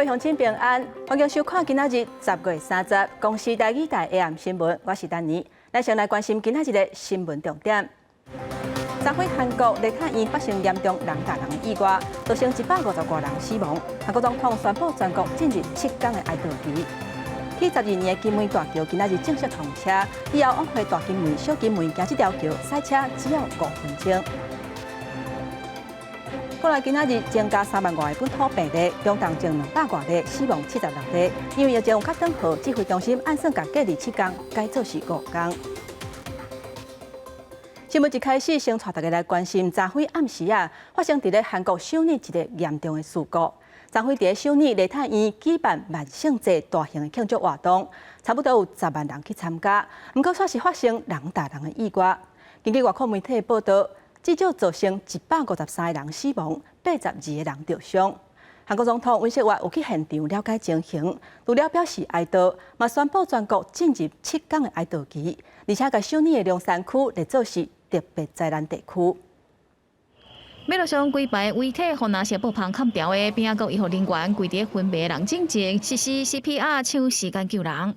位鄉親平安，歡迎收看今仔日10月30公視台語台 AM 新聞，我是丹妮。咱先來關心今仔日的新聞重點。昨昏韓國梨泰院發生嚴重人踏人的意外，造成150外人死亡。韓國總統宣布全國進入7天的哀悼期。起12年的金門大橋今仔日正式通車，以後往回大金門、小金門經這條橋，駛車只要5分鐘。國內今仔日增加3萬外個本土病例，中重症200外例，死亡76例。因為疫情有較轉好，指揮中心按算共隔離7天，改做是5天。新聞一開始，先帶大家來關心昨昏暗時啊，發生佇咧韓國首爾一個嚴重的事故。昨昏佇咧首爾梨泰院舉辦萬聖節大型的慶祝活動，差不多有10萬人去參加。毋過卻是發生人踏人的意外。根據外國媒體報道，至少造成153個人死亡，82個人著傷。韓國總統尹錫悅有去現場了解情形，除了表示哀悼，嘛宣布全國進入7天的哀悼期，而且共首爾的龍山區列做是特別災難地區。馬路上規排遺體予藍色布篷崁牢的，邊仔閣醫護人員跪佇昏迷人進前實施 CPR 搶時間救人。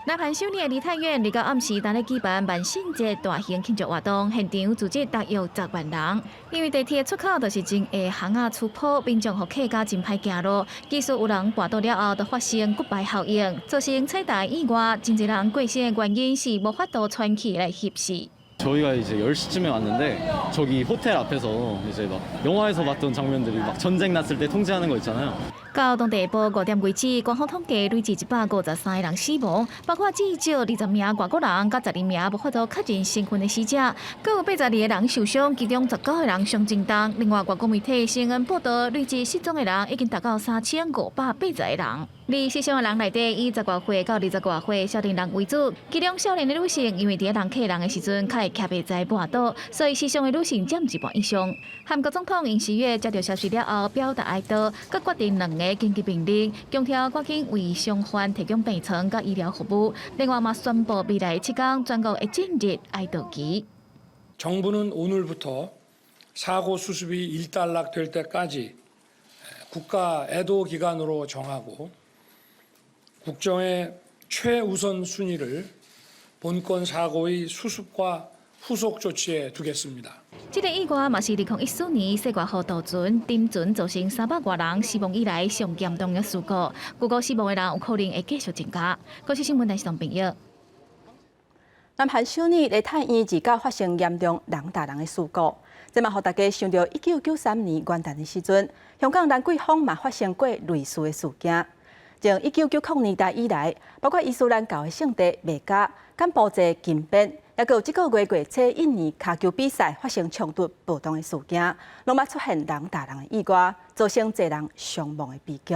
南韓首爾的梨泰院，二九暗時當咧舉辦萬聖節大型慶祝活動，現場聚集大約10萬人。因為地鐵出口就是真下巷仔出坡，民眾予客甲真歹行路，其實有人跋倒了後，就發生骨牌效應，造成踩踏意外。真濟人過身的原因是無法度喘氣來翕死。 저희가 이제 10시쯤에 왔는데 저기 호텔 앞에서 이제 막 영화에서 봤던 장면들이 막 전쟁 났을 때 통제하는 거 있잖아요. 到當地下晡5點為止，官方統計累計153個人死亡，包括至少20名外國人，佮12名無法度確認身份的死者，閣有82個人受傷，其中19個人傷真重。另外，外國媒體 CNN 報道，累計失蹤的人已經達到3580個人。而死傷的人內底以10外歲到20外歲少年人為主，其中少年的女性因為佇人客人的時陣較會徛袂在跋倒，所以死傷的女性佔一半以上。韓國總統尹錫悅接到消息了後，表達哀悼，閣決定兩個緊急命令，強調趕緊為傷患提供病床佮醫療服務。另外嘛，宣布未來7天全國會進入哀悼期。 정부는 오늘부터 사고 수습이 일단락될 때까지 국가 애도 기간으로 정하고 국정의 최우선 순위를 본건 사고의 수습과 후속 조치에 두겠습니다. 這個意外嘛是2014年世外號渡船沉船造成300外人死亡以來上嚴重的事故，估計死亡的人有可能會繼續增加。國際新聞電視台編譯。南韓首爾梨泰院二九發生嚴重人踏人的事故，這嘛予大家想著1993年元旦的時陣，香港蘭桂坊嘛發生過類似的事件。從1990年代以來，包括伊斯蘭教的聖地麥加、柬埔寨金邊，抑閣有這個月月初印尼跤球比賽發生衝突暴動的事件，攏捌出現人踏人的意外，造成濟人傷亡的悲劇。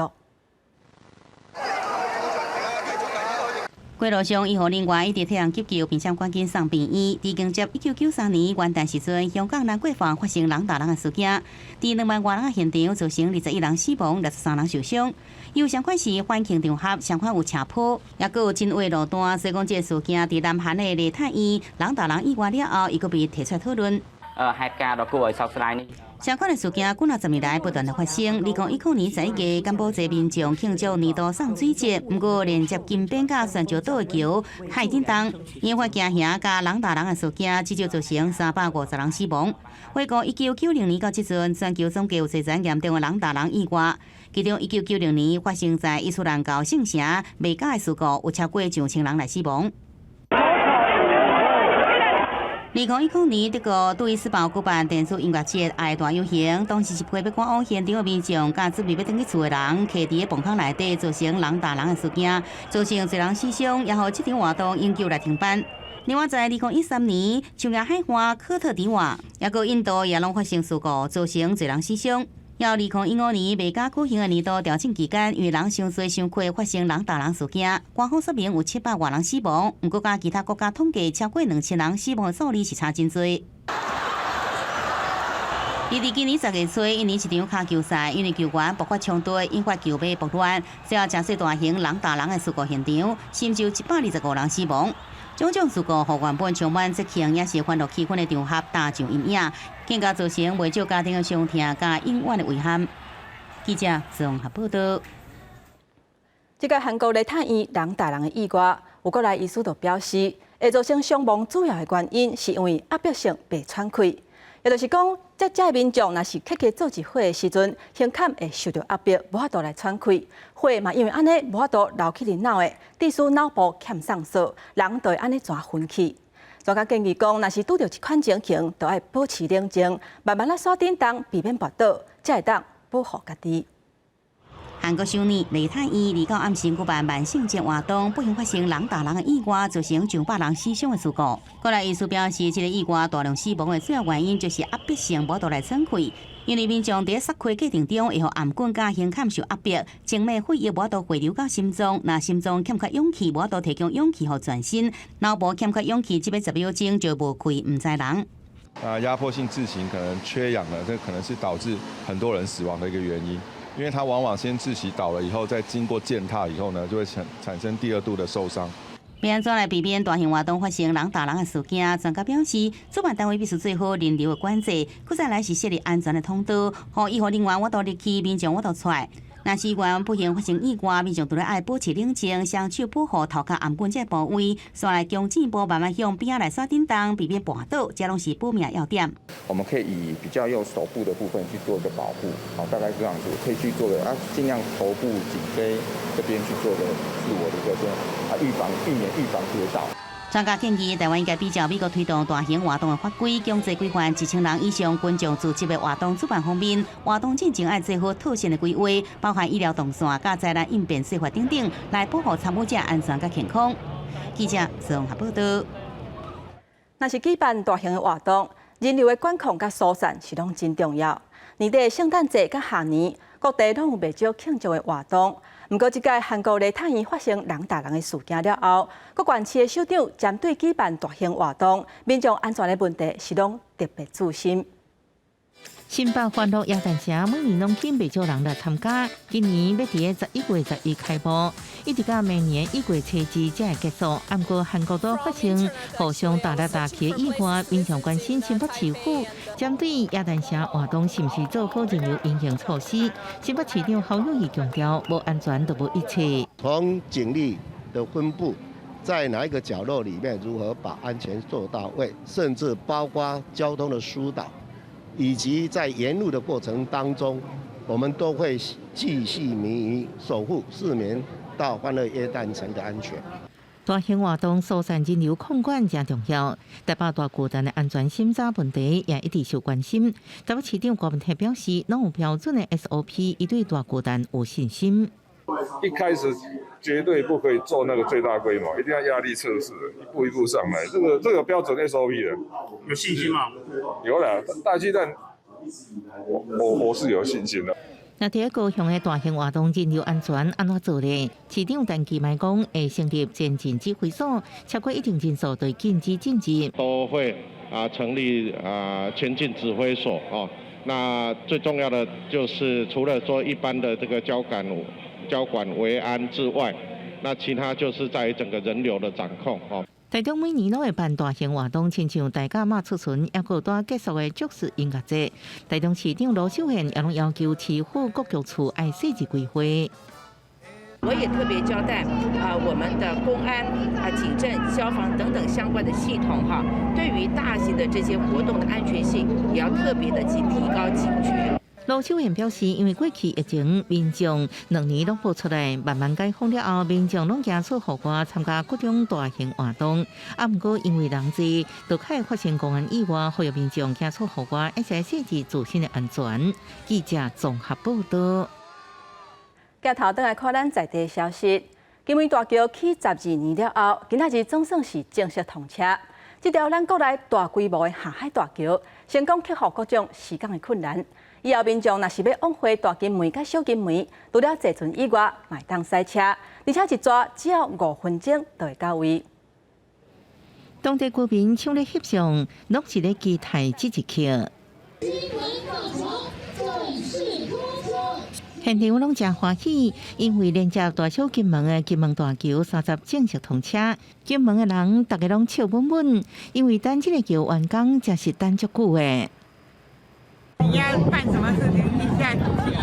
街路上醫護人員一直替人急救，並且趕緊送病院。佇迎接1993年元旦時陣，香港蘭桂坊發生人踏人的事件，佇2萬外人的現場造成21人死亡，63人受傷。有相款是歡慶場合，相款有斜坡，抑閣有真滑路段，所以講這個事件佇南韓的梨泰院人踏人意外了後，伊閣被提出來討論。 ហេតុការណ៍ដ៏គួរឲ្យសោកស្ដាយនេះ 相款的事件幾若十年來不斷的發生。2010年11月，柬埔寨民眾慶祝年度送水節，毋過連接金邊佮懸石島的橋海震動，引發驚嚇佮人踏人的事件，至少造成350人死亡。回顧1990年到這陣，全球總計有濟件嚴重的人踏人意外，其中1990年發生在伊斯蘭教聖城麥加的事故，有超過上千人來死亡。2010年，德國杜伊斯堡舉辦電子音樂節愛大遊行，當時是批欲趕往現場的民眾，佮準備欲轉去厝的人，徛佇個棚孔內底，造成人踏人的事件，造成濟人死傷，也予這場活動永久來停辦。另外，在2013年，中亞海岸科特迪瓦，抑閣印度也攏發生事故，造成濟人死傷。猶2015年麥加舉行的年度朝聖期間，因為人傷濟傷快，發生人踏人事件，官方說明有700外人死亡，毋過佮其他國家統計超過2000人死亡的數字是差真濟。而佇今年10月初，印尼一場跤球賽，因為球員爆發衝突，引發球迷暴亂，最後誠濟大型人踏人的事故現場，甚至有125人死亡。種種事故，予原本充滿節慶也是歡樂氣氛的場合打上陰影，更加造成袂少家庭的傷痛佮永遠的遺憾。記者綜合報道。這個韓國梨泰院人踏人的意外，有國內醫師就表示，會造成傷亡主要的原因是因為壓迫性袂喘氣，也就是講，這這民眾若是客氣做一伙的時陣，胸坎會受著壓迫，無法度來喘氣，血嘛因為按呢無法度流去恁腦的，致使腦部欠送素，人就會按呢轉昏去。專家建議講，若是拄著這款情形，就愛保持冷靜，慢慢仔煞振動，避免跋倒，才會當保護家己。韓國首爾梨泰院29暗時舉辦萬聖節活動，不幸發生人踏人的意外，造成上百人死傷的事故。國內醫師表示，這個意外大量死亡的主要原因就是壓迫性無法度來喘氣，因為民眾佇撒開過程中會予頷頸佮胸坎受壓迫，靜脈血液無法度回流到心臟，若心臟欠缺氧氣，無法度提供氧氣予全身，腦部欠缺氧氣，這欲10秒鐘就無氣，毋知人。啊，壓迫性窒息可能缺氧了，這可能是導致很多人死亡的一個原因。因為他往往先窒息倒了以後，再經過踐踏以後呢，就會產生第二度的受傷。欲按怎來避免大型活動發生人踏人的事件，專家表示，主辦單位必須做好人流的管制，閣再來是設立安全的通道，予醫護人員有法度入去，民眾有法度出來。若是萬不幸發生意外，民眾除了愛保持冷靜，雙手保護頭殼頷頸這個部位，紲來弓箭步慢慢向邊仔來煞振動，避免跋倒，這攏是保命要點。我們可以以比較用手部的部分去做一個保護，好，大概是這樣子，可以去做個啊，盡量頭部、頸椎這邊去做個自我的一個啊預防、避免預防跌倒。專家建議，台灣應該比照美國推動大型活動的法規，強制規範1000人以上群眾聚集的活動主辦方面，活動進前愛做好妥善的規劃，包含醫療動線、佮災難應變計劃等等，來保護參與者安全佮健康。記者綜合報道。若是舉辦大型的活動，人流的管控佮疏散是攏真重要。年底聖誕節佮跨年，各地攏有袂少慶祝的活動。毋過，這屆韓國梨泰院發生人踏人的事件了後，各縣市的首長針對舉辦大型活動，民眾安全的問題是攏特別注心。新北歡樂耶誕城每年攏吸引袂少人來參加，今年欲佇11月11開幕，一直到明年1月初2才會結束。毋過韓國都發生互相踏來踏去的意外，民眾關心新北市府針對耶誕城活動是毋是做好人流因應措施。新北市長侯友宜強調，無安全就無一切。從警力的分布，在哪一個角落裡面，如何把安全做到位，甚至包括交通的疏導。以及在沿路的過程當中，我們都會鉅細靡遺守護市民到歡樂耶誕城的安全。大型活動疏散人流控管誠重要，台北大巨蛋的安全審查問題也一直受關心。台北市長郭文泰表示，攏有標準的 SOP，伊對大巨蛋有信心。一開始絕對不可以做那個最大規模，一定要壓力測試，一步一步上來。這個標準 SOP 的，有信心嗎？有啦，大巨蛋，我是有信心的。那佇高雄的大型活動人流安全按怎做呢？市長陳其邁講，會成立前進指揮所，超過一定人數就禁止進入。都會啊成立啊前進指揮所哦。那最重要的就是除了說一般的這個交管維安之外，那其他就是在於整個人流的掌控哦。台中每年攏會辦大型活動，親像大甲媽出巡，抑閣拄結束的爵士音樂節。台中市長盧秀燕也攏要求市府各局處愛細緻規劃。我也特別交代啊，我們的公安啊、警政、消防等等相關的系統哈，對於大型的這些活動的安全性，也要特別的去提高警覺。盧秀燕表示，因為過去疫情，民眾2年攏無出來，慢慢解封了後，民眾攏行出戶外參加各種大型活動。啊，毋過因為人濟，就較會發生公安意外，呼籲民眾行出戶外，一齊細緻自身的安全。記者綜合報道。鏡頭轉來看咱在地消息，金門大橋起12年了後，今仔日總算是正式通車。這條咱國內大規模的下海大橋，成功克服各種施工的困難。以後民眾若是欲往回大金門佮小金門，除了坐船以外，嘛會當駛車，而且一逝只要5分鐘就會到位。當地居民搶咧翕相，攏是咧期待這一刻。現場攏誠歡喜，因為連接大小金門的金門大橋30正式通車，金門的人逐家攏笑悶悶，因為等這个橋完工，才是等足久的。你要辦什麼事情，一下去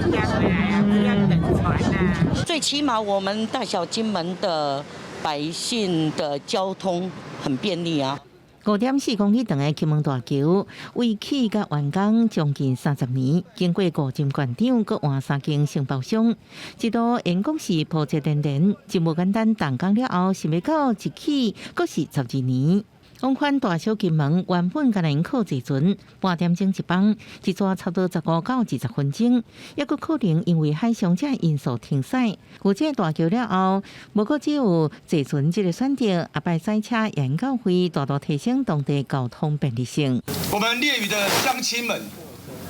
一下回來啊，不要等船啊。最起碼我們大小金門的百姓的交通很便利啊。 5.4公里長的金門大橋，為起佮完工將近30年，經過五任館長，閣換三間承包商，一度延工是波折連連，真無簡單。動工了後，想欲到一起，閣是12年。往返大小金門原本干焦用靠坐船，半點鐘一班，一逝差不多15到20分鐘，抑閣可能因為海上這因素停駛。有這大橋了後，無閣只有坐船這個選擇，後擺賽車研究會大大提升當地交通便利性。我們烈嶼的鄉親們，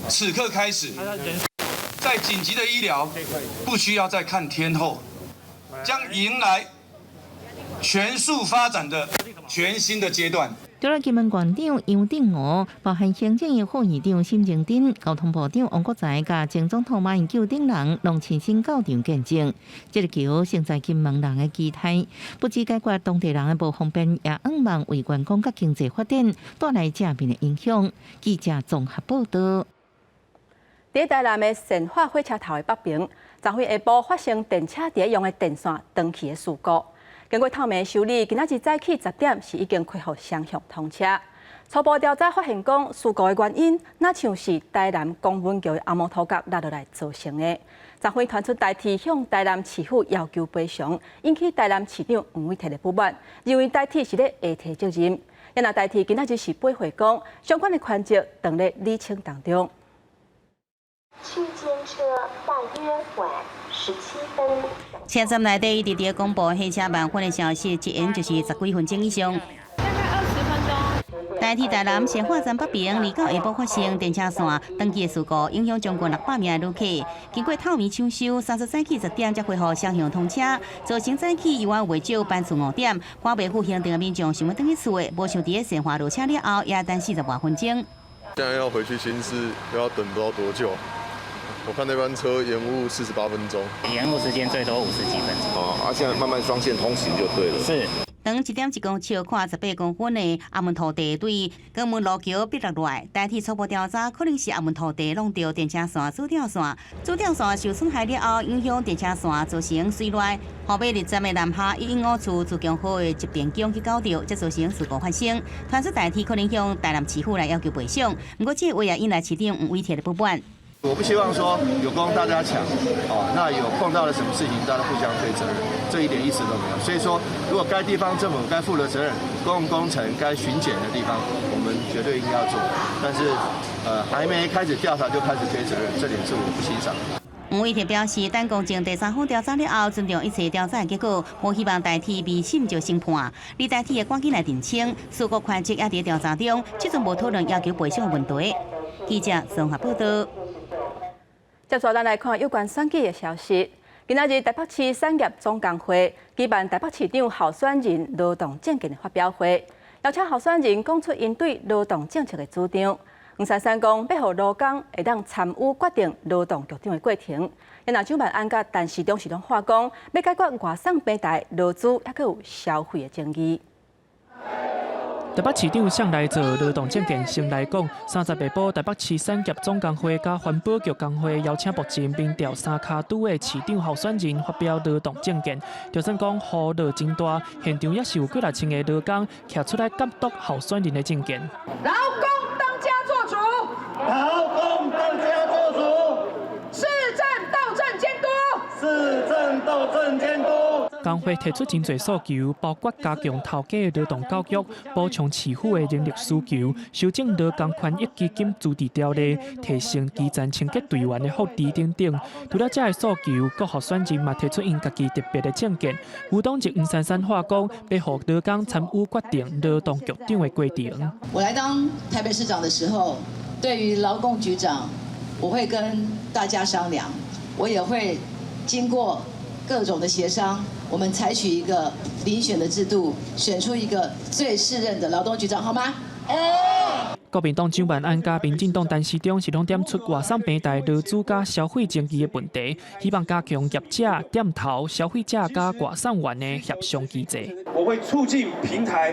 此刻開始，在緊急的醫療不需要再看天候，將迎來全速發展的全新的階段。除了金門縣長楊鎮梧，包含行政院副院長沈榮津、交通部長王國材、佮前總統馬英九等人，攏親身到場見證。這個橋承載金門人的期待，不只解決當地人的無方便，也向望為觀光佮經濟發展帶來正面的影響。記者綜合報道。佇台南的善化火車頭的北爿，昨昏下晡發生電車佇咧用的電線斷去的事故。經過透明修理，今仔日早起10點是已經恢復雙向通車。初步調查發現，講事故的原因，若像是台南公文橋的紅毛土角落落來造成的。昨昏傳出台鐵向台南市府要求賠償，引起台南市長黃偉哲的不滿，認為台鐵是咧下推責任。若台鐵今仔日是駁回講，相關的權責當咧理清當中。區間車大約晚17分。車站內底一直佇公布火車慢運的消息，一延就是十幾分鐘以上。大概20分鐘。台鐵台南善化站北爿，29下晡發生電車線斷去的事故，影響將近600名的旅客。經過透暝搶修，30早起10點才恢復雙向通車，造成早起猶原袂少班次誤點。趕袂赴行程的民眾想欲轉去厝的，無想佇咧善化落車了後，也等40外分鐘。現在要回去新市，又要等不知道多久。我看那班車延誤48分鐘，延誤時間最多50幾分鐘。哦，啊，現在慢慢雙線通行就對了。是。長1.1公尺、寬18公分的阿門塗地對江門路橋篕落來，台鐵初步調查可能是阿門塗地弄著電車線主吊線，主吊線受損害了後，影響電車線造成水內。後尾入站的南下一鶯五處自強號的集電弓去攪著，才造成事故發生。傳出台鐵可能向台南市府來要求賠償，毋過這話也引來市長黃偉哲的不滿。我不希望說有功大家搶，哦，那有碰到了什麼事情，大家互相推責任，這一點意思都沒有。所以說，如果該地方政府該負的責任，公共工程該巡檢的地方，我們絕對應該要做。但是，還沒開始調查就開始推責任，這點是我不欣賞。黃偉哲表示，等公正第三方調查了後，尊重一切調查的結果，無希望台鐵未審就先判。而台鐵會趕緊來澄清，事故權責也佇調查中，這陣無討論要求賠償的問題。記者綜合報道。接續咱來看有關選舉的消息。今仔日台北市產業總工會舉辦台北市長候選人勞動政見的發表會，邀請候選人講出𪜶對勞動政策的主張。黃珊珊講，欲予勞工會當參與決定勞動局長的過程。若蔣萬安佮陳時中是攏喊講，欲解決外送平台勞資猶閣有消費的爭議。台北市長上來做勞動政見，先來講，30下晡台北市產業總工會佮環保局工會邀請目前民調三跤拄的市長候選人發表勞動政見。就算講雨落真大，現場也是有幾若千個勞工徛出來監督候選人的政見。勞工當家作主，勞工當家作主，市政鬥爭監督，市政鬥爭監督。工會提出真濟訴求，包括加強頭家的勞動教育、補充市府的人力需求、修正勞工權益基金自治條例、提升基層清潔隊員的福利等等。除了這个訴求，各候選人嘛提出𪜶家己特別的政見。無黨籍黃珊珊話講，欲予勞工參與決定勞動局長的過程。我來當台北市長的時候，對於勞工局長，我會跟大家商量，我也會經過各種的協商。我們採取一個遴選的制度，選出一個最適任的勞動局長，好嗎？國民黨蔣萬安佮民進黨陳時中是攏點出外送平台勞資佮消費爭議的問題，希望加強業者、店頭、消費者佮外送員的協商機制。我會促進平台、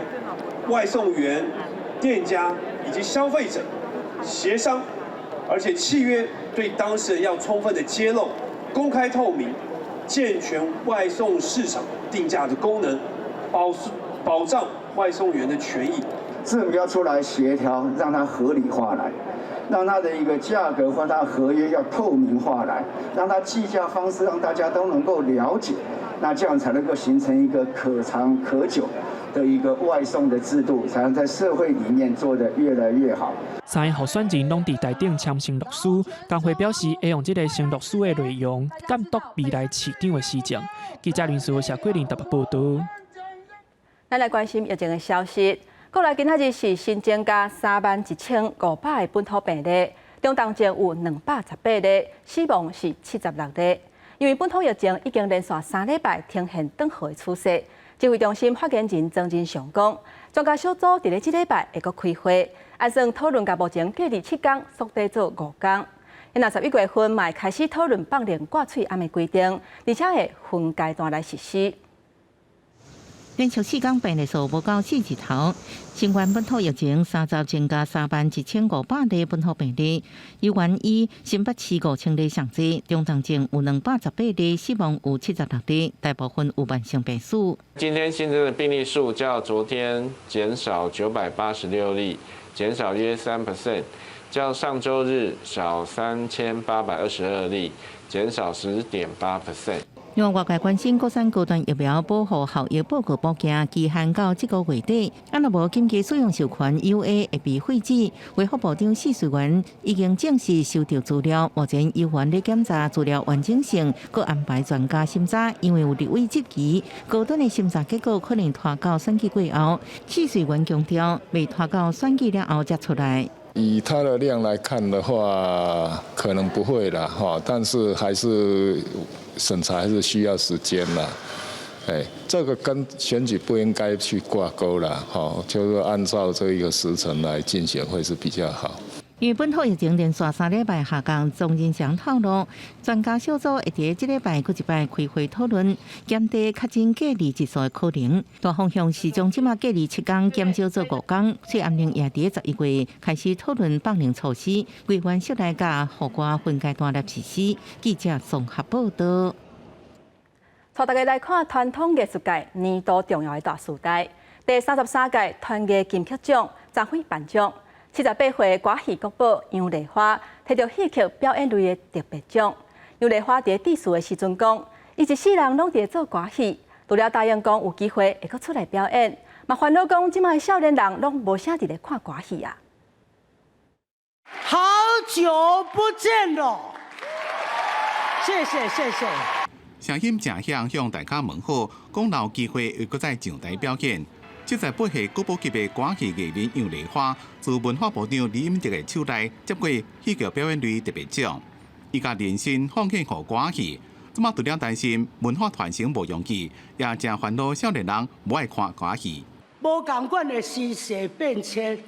外送員、店家以及消費者協商，而且契約對當事人要充分的揭露、公開透明、健全外送市場定價的功能，保障外送員的權益。政府要出來協調，讓它合理化來，讓它的一個價格或它合約要透明化來，讓它計價方式讓大家都能夠了解，那這樣才能夠形成一個可長可久的一個外送的制度，才能在社會裡面做得越來越好。三个候選人攏佇台頂簽承諾書，工會表示會用這个承諾書的內容監督未來市長的施政。記者林書謝桂林台北報導。咱來關心疫情的消息。國內今仔日是新增加31,500个本土病例，中重症有218例，死亡是76例。因為本土疫情已經連續3禮拜呈現轉好的趨勢。指揮中心發言人莊人祥講，專家小組佇咧這禮拜會閣開會，按算討論共目前隔離7天縮短做5天。那11月份嘛會開始討論放寬掛喙罨的規定，而且會分階段來實施。連續4天病例數無到四字頭，新冠本土疫情30增加31,500例本土病例，猶原以新北市5,000例上濟，中重症有218例，死亡有76例，大部分有慢性病史。今天新增的病例數較昨天減少986例，減少約3%，較上週日少3822例，減少10.8%。另外，外界關心國產高端疫苗保護效益報告補件期限到這個月底，啊若無緊急使用授權 EUA 會被廢止。衛福部長許淑元已經正式收到資料，目前猶原咧檢查資料完整性，閣安排專家審查。因為有立委質疑，高端的審查結果可能拖到選舉過後。許淑元強調，袂拖到選舉了後才出來。以它的量來看的話，可能不會啦，哈，但是還是審查還是需要時間啦。哎，這個跟選舉不應該去掛鈎啦，哈，就是按照這一個時程來進行會是比較好。因為本土疫情連續3禮拜下降，莊人祥透露，專家小組會佇這禮拜閣一擺開會討論，減低確診隔離日數的可能。大方向是將這馬隔離7天減少做5天，喙罨令也佇11月開始討論放寬措施，規範室內佮戶外分階段來實施。記者綜合報導。帶大家來看傳統藝術界年度重要的大時代，第33屆團藝金曲獎昨昏頒獎。78歲歌戲國寶楊麗花提著戲曲表演類的特別獎。楊麗花佇致辭的時陣講，伊一世人攏佇做歌戲，除了答應講有機會會閣出來表演，嘛煩惱講這馬的少年人攏無啥佇咧看歌戲啊。好久不見咯，謝謝謝謝。聲音誠響，向大家問好，講有機會會閣再上台表演。78歲國寶級的歌戲藝人楊麗花，自文化部長李陰哲的手內接過戲劇表演類特別獎。伊共人生奉獻予歌戲，這馬除了擔心文化傳承無容易，也誠煩惱少年人無愛看歌戲。無仝款的時勢變遷，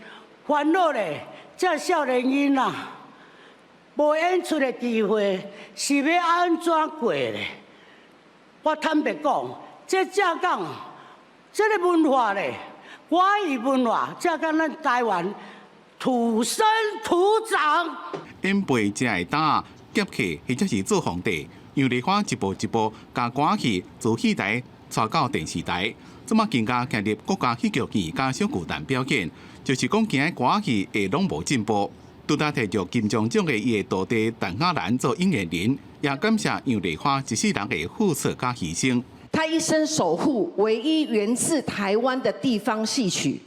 煩惱咧，這少年囡仔無演出的機會，是欲按怎過咧？我坦白講，這正講。這个文化咧，歌戲文化，這講咱台灣土生土長。演背食會打劍客或者是做皇帝，楊麗花一步一步共歌戲自戲台帶到電視台，這馬更加加入國家戲劇院佮小巨蛋表演，就是講今歌戲會攏無進步。拄才提著金鐘獎的伊的徒弟陳亞蘭做引言人，也感謝楊麗花一世人的付出佮犧牲。他一生守護唯一源自台灣的地方戲曲，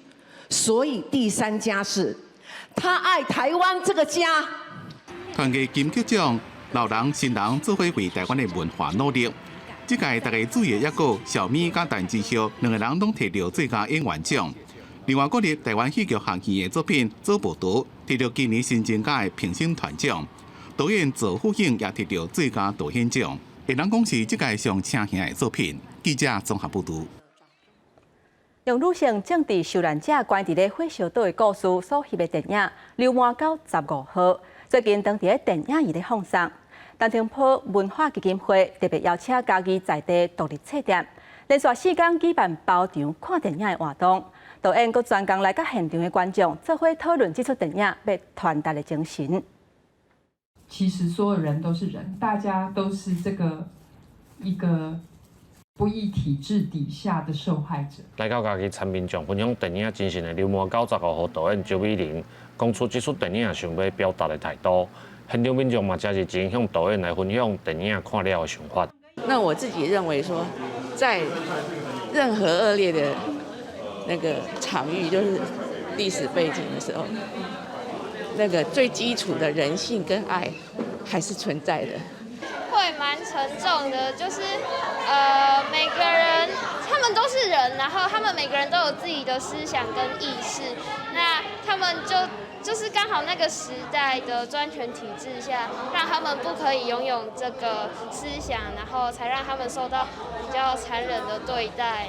所以第三家是他愛台灣這個家。團藝金曲獎，老人新人做伙為台灣的文化努力。這屆大家注意的一個小咪佮陳之孝兩個人攏提著最佳演員獎。另外，國立台灣戲劇學院的作品《做報道》提著今年新增加的評審團獎。導演趙富興也提著最佳導演獎。會當講是這屆上請兄的作品。記者綜合報導。用女性政治受難者關佇咧火燒島的故事所翕的電影《流麻溝十五號》，最近當佇咧電影院咧放送。陳澄波文化基金會特別邀請嘉義在地獨立冊店，連續4天舉辦包場看電影的活動。導演閣專工來佮現場的觀眾做伙討論這齣電影欲傳達的精神。其實所有人都是人，大家都是這個一個不義體制底下的受害者。來到嘉義參民眾分享電影精神的流氓95號導演周美玲，講出這齣電影想欲表達的態度。現場民眾嘛誠熱情向導演來分享電影看了的想法。那我自己認為說，在任何惡劣的那個場域，就是歷史背景的時候，那個最基礎的人性跟愛還是存在的。會蠻沉重的，就是每個人他們都是人，然後他們每個人都有自己的思想跟意識，那他們就是剛好那個時代的專權體制下，讓他們不可以擁有這個思想，然後才讓他們受到比較殘忍的對待。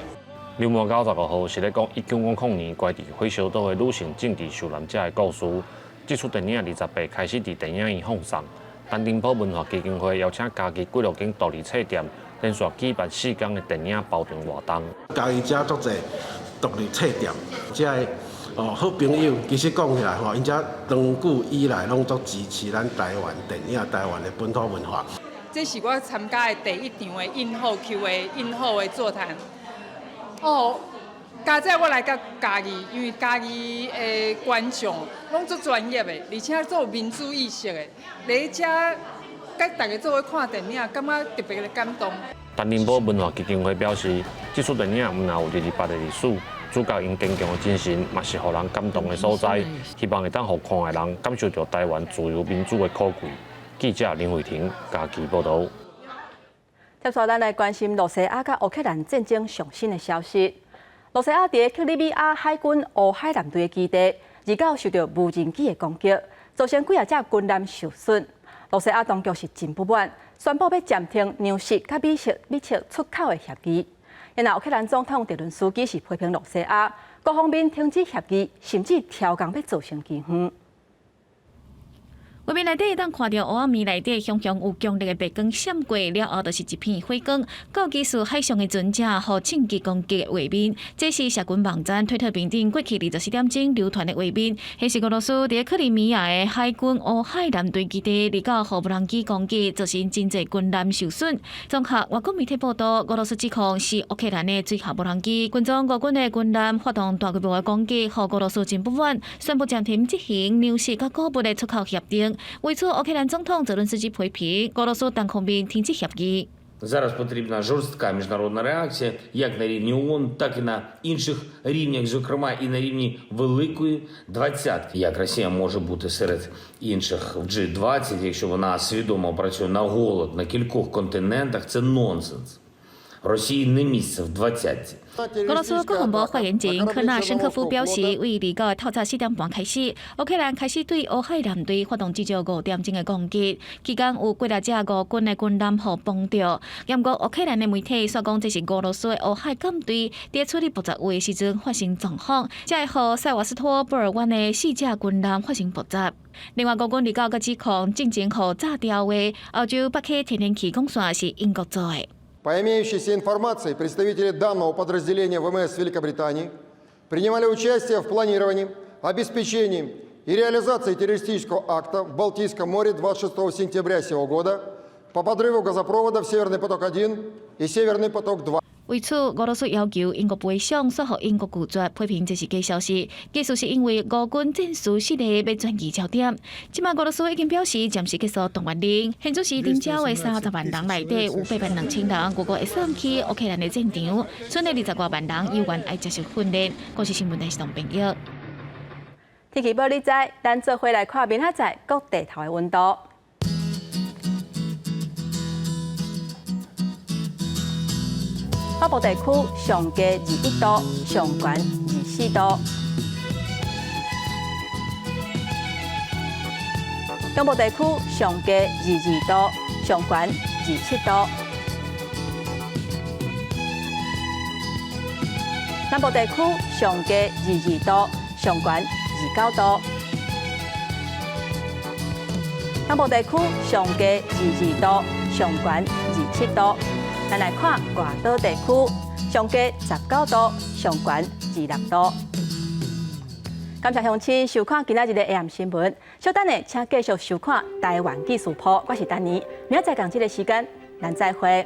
流氓95號是咧講1900年關佇火燒島的女性政治受難者的故事。這齣電影28開始佇電影院放送。陳澄波文化基金會邀請嘉義幾落間獨立冊店，連續舉辦4天的電影包場活動。嘉義遮足濟獨立冊店，遮的哦好朋友，其實講起來吼，𪜶遮長久以來攏足支持咱台灣電影、台灣的本土文化。這是我參加的第一場的映後 Q 的映後的座談。哦，佳哉我來到嘉義，因為嘉義的觀眾攏足專業的，而且足有民主意識的，來遮佮大家做伙看電影，感覺特別的感動。陳澄波文化基金會表示，這齣電影毋但有28的歷史，主角𪜶堅強的精神嘛是予人感動的所在，希望會當予看的人感受著台灣自由民主的可貴。記者林慧婷嘉義報導。接下來，咱來關心羅西亞佮烏克蘭戰爭上新的消息。羅西亞佇克里米亞海軍烏海艦隊的基地，29受著無人機的攻擊，造成幾仔隻軍艦受損。羅西亞當局是真不滿，宣布欲暫停糧食佮米食出口的協議。然後烏克蘭總統澤倫斯基是批評羅西亞各方面停止協議，甚至挑工欲造成饑荒。畫面內底會當看著烏暗暝內底，雄雄有強烈的白光閃過了後，就是一片火光。高技術海上的船隻予銃擊攻擊的畫面，這是社群網站推特平頂過去24點鐘流傳的畫面，顯示俄羅斯佇克里米亞的海軍烏海艦隊基地，29予無人機攻擊，造成真濟軍艦受損。綜合外國媒體報道，俄羅斯指控是烏克蘭的水下無人機，軍裝俄軍的軍艦發動大規模的攻擊，予俄羅斯真不滿，宣布暫停執行糧食佮穀物的出口協定。為此，烏克蘭總統澤倫斯基批評俄羅斯單方面停止協議。 Зараз потрібна жорстка міжнародна реакція, як на рівні ООН, так і на інших рівнях, зокрема і на рівні Великої двадцятки. Як Росія може бути серед інших в G20, якщо вона свідомо працює на голод на кількох континентах, це нонсенс. Росії не місце в двадцятці. 俄羅斯國防部發言人科納申科夫表示，為29透早4點半開始，烏克蘭開始對烏海艦隊發動至少5點鐘的攻擊，期間有幾若隻俄軍的軍艦予碰著。毋過烏克蘭的媒體煞講，這是俄羅斯的烏海艦隊佇處理爆炸物的時陣發生狀況，才會予塞瓦斯托波爾灣的四隻軍艦發生爆炸。另外，俄軍29閣指控進前予炸掉的歐洲北溪天然氣管線是英國做的。 По имеющейся информации, представители данного подразделения ВМС Великобритании принимали участие в планировании, обеспечении и реализации террористического акта в Балтийском море 26 сентября сего года по подрыву газопроводов «Северный поток-1» и «Северный поток-2». 為此，俄羅斯要求英國賠償，煞予英國拒絕，批評這是假消息。其實是因為俄軍戰事失利，欲轉移焦點。這擺俄羅斯已經表示暫時結束動員令，現主時徵召的30萬人內底有8萬2千人，預估會送去烏克蘭的戰場，賰的20外萬人猶原愛接受訓練。國視新聞台是董編譯。天氣報你知，咱做伙來看明仔載各地頭的溫度。北部地區上低21度，上懸24度；中部地區上低22度，上懸27度；南部地區上低22度，上懸29度；東部地區上低22度，上懸27度。咱來看外島地區，上低19度，上懸26度。感謝鄉親收看今仔日的 AM 新聞。稍等下，請繼續收看台灣記事簿。我是丹妮，明仔載仝這个時間，咱再會。